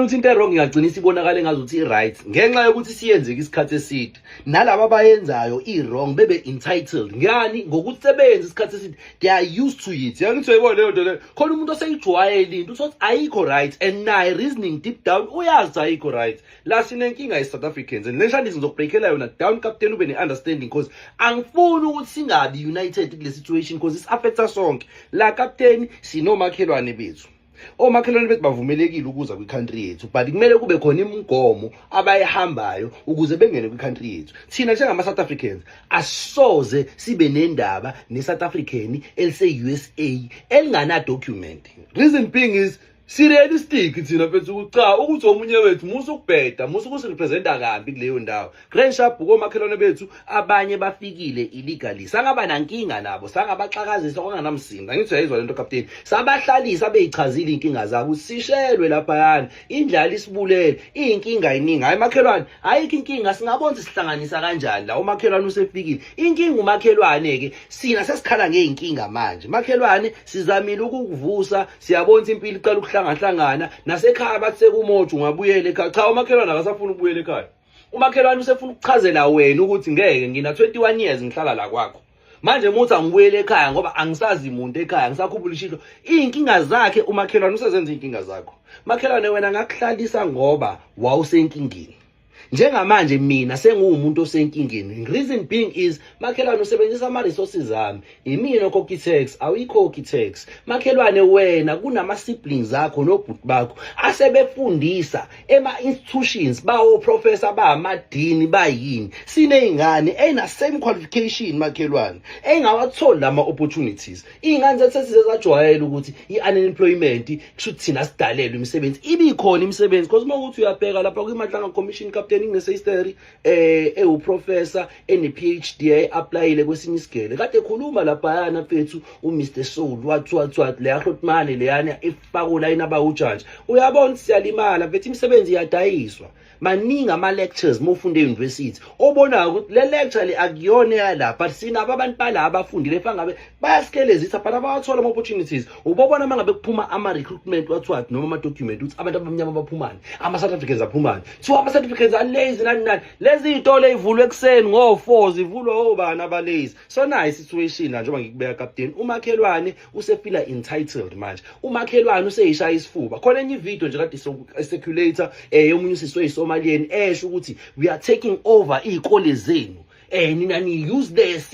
ukuthi into e-wrong ingagcina isibonakala engazuthi i-right ngenxa yokuthi siyenzeke isikhathi eside, nalaba abayenzayo i-wrong bebe entitled ngani ngokuthi sebeyenza isikhathi eside, they are used to it. Yangithi uyayibona leyo nto leyo, khona umuntu oseyijwayele into, uthi ayikho right, and naye reasoning deep down uyazi ukuthi ayikho right. La sinenkinga ye-South Africans, and le shandisi ngizokubreakela yona down, captain, ube ne-understanding, because angifuni ukuthi singabi united kule situation, because isi-affecta sonke la, captain. Sinomakhelwane bethu, omakhelwane bethu bavumelekile ukuza kwi-country yethu, but kumele kube khona imigomo abayihambayo ukuze bengene kwi-country yethu. Thina njengama-South Africans asoze sibe nendaba ne-South African elise-USA elingana-document. Reason being is si-realistic thina mfethu, ukuthi cha, ukuthi omunye wethu musa ukubheda, musa ukusirepresenta kambi kuleyo ndawo. Grand sharp komakhelwane bethu abanye bafikile illegally, sangaba nankinga nabo, sangabaxakazisa kwanganamsindo. Angithi uyayizwa lento, captain? Sabahlalisa, beyichazile iy'nkinga zabo, sishelwe laphayana, indlala isibulele, iy'nkinga yiningi. Hhayi makhelwane, ayikho inkinga, singabona ukuthi sihlanganisa kanjani la. Umakhelwane usefikile, inkinga umakhelwane-ke, sina sesikhala ngey'nkinga manje. Makhelwane, sizamile ukukuvusa, siyabona ukuthi impilo iqala ukuhlangahlangana nasekhaya, bathi sekumoja, ungabuyela ekhaya. Cha, umakhelwane akasafuni ukubuyela ekhaya. Umakhelwane usefuna ukuchazela wena ukuthi ngeke, ngina 21 years ngihlala la kwakho, manje muthi angibuyele ekhaya ngoba angisazi muntu ekhaya, ngisakhuphula ishilo. Iy'nkinga zakhe umakhelwane usezenza iy'nkinga zakho. Makhelwane, wena ngakuhlalisa ngoba wawusenkingeni. Njengamanje mina senguwumuntu osenkingeni. Reason being is, makhelwane, usebenzisa ama-resources ami, imina okhokha i-tax, awuyikhokhi i-tax. Makhelwane, wena kunama-siblings akho nobhuti bakho asebefundisa ema-institutions, bawo-professor, bamadini, bayini. Siney'ngane ey'na-same qualification, makhelwane, ey'ngawatholi lama-opportunities. Iy'ngane zethu sesize zajwayela ukuthi i-unemployment kusho ukuthi thina sidalelwe imisebenzi. Ibikhona imisebenzi, because uma ukuthi uyabheka lapha kwi-Madlanga Commission, captain, kune-sister ewuprofessor ene-PhD, applyile kwesinye isigele, kade ekhuluma laphayana mfethu uMr Soul, wathi wathi wathi leya hlotmane leyana ifaka ulayini abawujantshi. Uyabona ukuthi siyalimala mfethu, imisebenzi iyadayiswa. Maningi ama-lectures uma ufunda e-university obonayo ukuthi le lecture le akuyona eyala, but sinabo abantu bala abafundile fangabe bayasikelezisa, but abawathola ama-opportunities. Ubobona uma ngabe kuphuma ama-recruitment, wathiwathi noma ama-document, ukuthi abantu abamnyama baphumani, ama-South Africans aphumani. Kuthiwa ama-South Africans alazy, nani nani. Lezi iy'tolo ey'vulwe ekuseni ngo-4 zivulwa obani abalazy? So nayi i-situation la, njengoba ngikubeka, captain, umakhelwane usefila entitled manje, umakhelwane useyishaya isifuba. Khona enye ivideo nje kade icirculate yomunye usisi oyisomaliyeni esho ukuthi we are taking over iy'kole zenu, nina ni useless,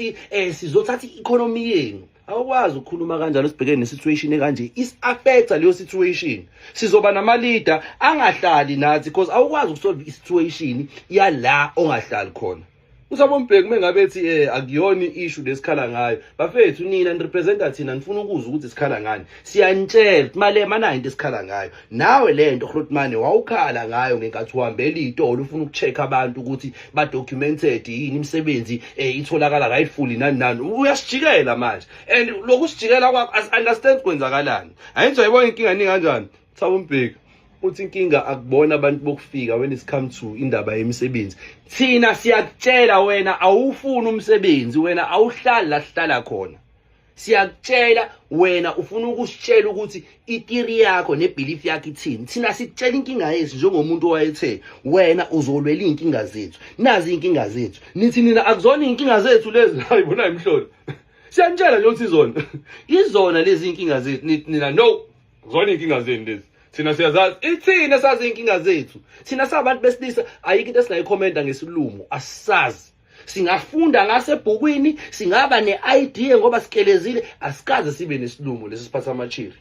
sizothatha i-economy yenu. Awukwazi ukukhuluma kanjalo sibhekene ne-situation ekanje, is-affecta leyo situation. Sizoba nama-leader angahlali nathi, because awukwazi ukusolve i-situation yala ongahlali khona. Usabo Mbheki mengabe ethi akuyona i-issue lesikhala ngayo, bafethu, nina nirepresenta thina, nifuna ukuzwa ukuthi sikhala ngani. Siyanitshela ukuthi Malema nayo into esikhala ngayo. Nawe le nto, Grootman, wawukhala ngayo ngenkathi uhambela iy'tolo ufuna uku-check abantu ukuthi ba-documented yini, imisebenzi itholakala rightfully, nani nani. Uyasijikela manje, and lokhu sijikela kwakho as-understand kwenzakalani. Ayithi uyayibona inkinga ningi kanjani? Thabo Mbheki uthi inkinga akubona abantu bokufika when it's come to indaba yemisebenzi. Thina siyakutshela, wena awufuni umsebenzi, wena awuhlali la sihlala khona. Siyakutshela, wena ufuna ukusitshela ukuthi i-theory yakho nebelief yakho ithini. Thina sikutshela inkinga yethu njengomuntu owayethe wena uzolwela iy'nkinga zethu. Nazi iy'nkinga zethu, nithi nina akuzona iy'nkinga zethu lezi. Hayi bona imhlolo, siyanitshela nje ukuthi izona, izona lezi iy'nkinga zethu. Nithi nina no, zona iy'nkinga zenu lezi, thina siyazazi. Ithina sazi iy'nkinga zethu. Thina sabantu besilisa, ayikho into esingayikhomenta ngesilumo, asisazi. Singafunda ngasebhukwini, singaba ne-idea ngoba sikelezile, asikaze sibe nesilumo lesi siphatha amacheri.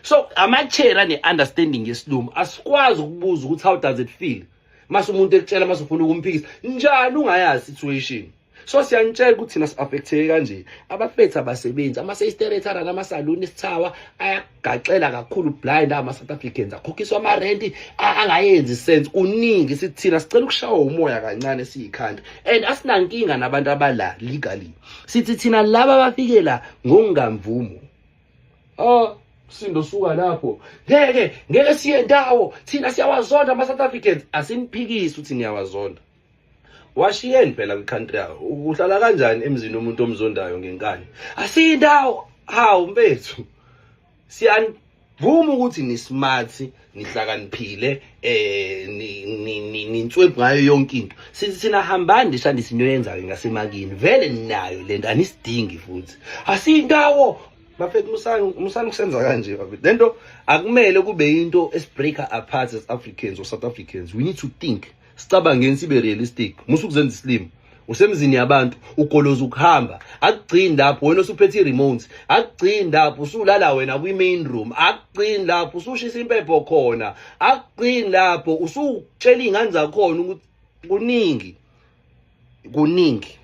So amacheri ane-understanding yesilumo, asikwazi ukubuza ukuthi how does it feel mase umuntu ekutshela, mase ufuna ukumphikisa njani ungayazi situation. So siyanitshela ukuthi thina si-affecteke kanje. Abafethu abasebenzi, ama-seisterethara namasaluni esithawa ayagaxela kakhulu blind ama-South Africans, akhokhiswa amarenti angayenzi sense. Kuningi, sithi thina sicela ukushawa umoya kancane siyikhanda, and asinankinga nabantu abala legally. Sithi thina laba abafike la ngokungamvumo. Oh, sindo suka lapho, ngeke, ngeke siye ndawo. Thina siyawazonda ama-South Africans. Asiniphikisi ukuthi niyawazonda, washiyeni phela kwi-country yawo. Uhlala kanjani emzini womuntu omzondayo ngenkani? Asiyindawo. Hawu mfethu, siyani. Vuma ukuthi ni-smart, nihlakaniphile, ninswebhu ngayo yonke into. Sithi thina hambani nishandise niyoyenza-ke ngasemakini, vele ninayo le nto, anisidingi futhi, asindawo bafethu. Musani, musani ukusenza kanje, bafethu. Le nto akumele kube into esi-break-a apart as Africans or South Africans. We need to think, sicabangeni, sibe realistic. Musa ukuzenza isilimo usemzini yabantu, ugoloza ukuhamba. Akugcini lapho, wena usuphethe i-remote. Akugcini lapho, usulala wena kwi-main room. Akugcini lapho, usushisa impepho khona. Akugcini lapho, usutshela iy'ngane zakhona ukuthi kuningi kuningi.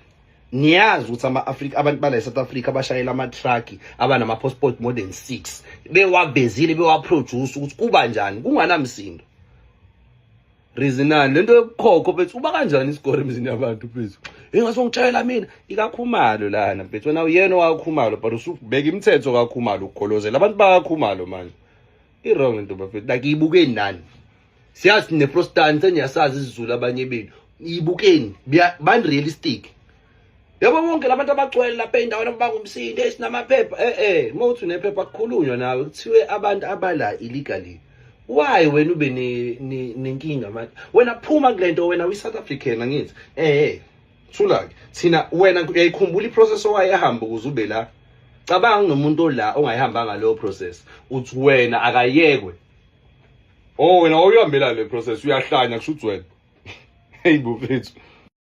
Niyazi ukuthi ama-Afrika, abantu bala e-South Africa abashayela ama-truck, abanama-passport more than 6, bewavezile, bewa-produce ukuthi kuba njani kunganamsindo. Reasonani lento yobukhokho, mfethu. Uba kanjani isigore emzini yabantu, mfethu? Ingasongitshela mina ikaKhumalo lana, mfethu. Wena uyena owaKhumalo, but usubeka imithetho kaKhumalo, ukugolozela abantu bakaKhumalo manje. I-wrong lento, bafethu. Like, ibukeni nani, siyazi neprostan, seniyasazi isiZulu abanye benu. Ibukeni, bani realistic. Yabo, bonke labantu abagcwele lapha ey'ndaweni abangumsindo, esinamaphepha, uma uthi unephepha kukhulunywa nawe, kuthiwe abantu abala illegally. Why wena ube nenkinga manje? Wena phuma kule nto, wena uyi-South African, angithi? Thula-ke. Thina, wena uyayikhumbula i-process owayehamba ukuze ube la? Cabanga nomuntu ola ongayihambanga leyo process, uthi wena akayekwe. Oh, wena wawuyihambela le process, uyahlanya, kusho ukuthi wena. Hey, bufethu.